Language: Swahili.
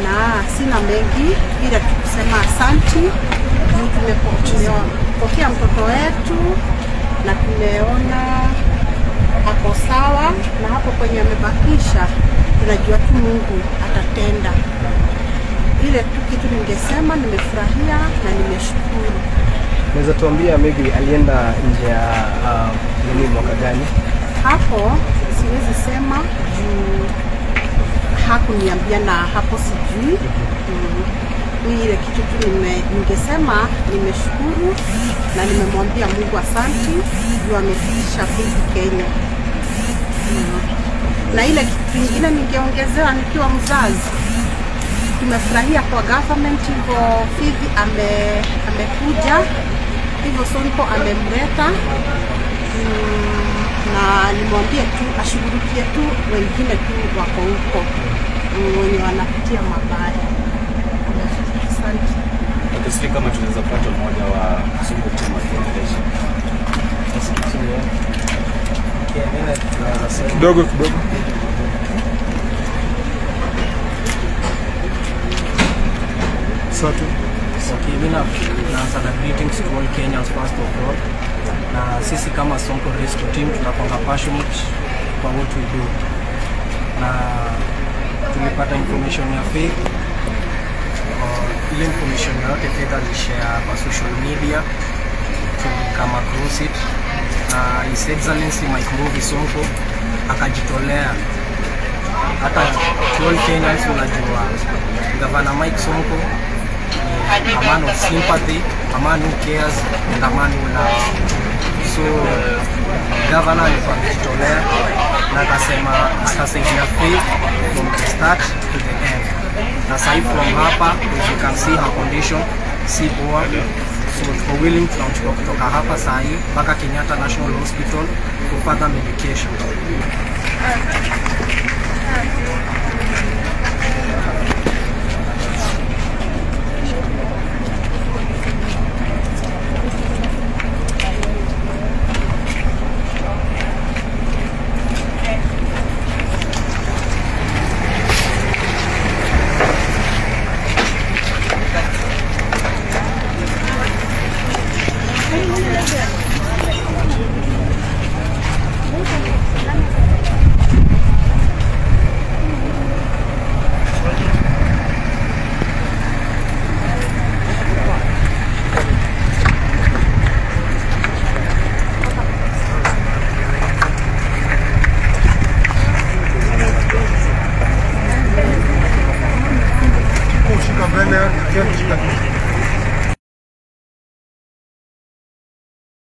Na sina mengi ila kusema asanti. Tumepokea mtoto wetu na tumeona ako sawa, na hapo kwenye amebakisha tunajua tu Mungu atatenda. Ile tu kitu ningesema, nimefurahia na nimeshukuru. Unaweza tuambia maybe alienda nje ya nini mwaka gani? Hapo siwezi sema juu hakuniambia na hapo sijui. Ni ile kitu tu ningesema nimeshukuru na nimemwambia Mungu asanti juu amefikisha Faith Kenya. Na ile kitu kingine ningeongezea nikiwa mzazi, tumefurahia kwa government hivyo Faith amekuja hivyo Sonko amemleta, na nimwambie tu ashughulikie tu wengine tu wako huko wenye wanapitia mabaya. Asante. Okay, kama tunaweza kupata mmoja wa Sonko team atuongeleshe. Kidogo kidogo. Satu. Okay, mimi naanza na greetings to all Kenyans first of all. Na sisi kama Sonko Rescue Team tunakuwa passionate kwa what we do. Na tulipata information ya Faith. Ile information yote Faith alishare kwa social media, kama across it. Na His Excellency Mike Mbuvi Sonko akajitolea. Hata all Kenyans unajua Governor Mike Sonko a man of sympathy, a man who cares, and a man who loves. So governor alikuwa amejitolea na akasema atasaidia Faith from the start to the end. Na sahi from hapa, as you can see her condition si poa. So tuko willing tunamchukua kutoka hapa sahi mpaka Kenyatta National Hospital for further medication.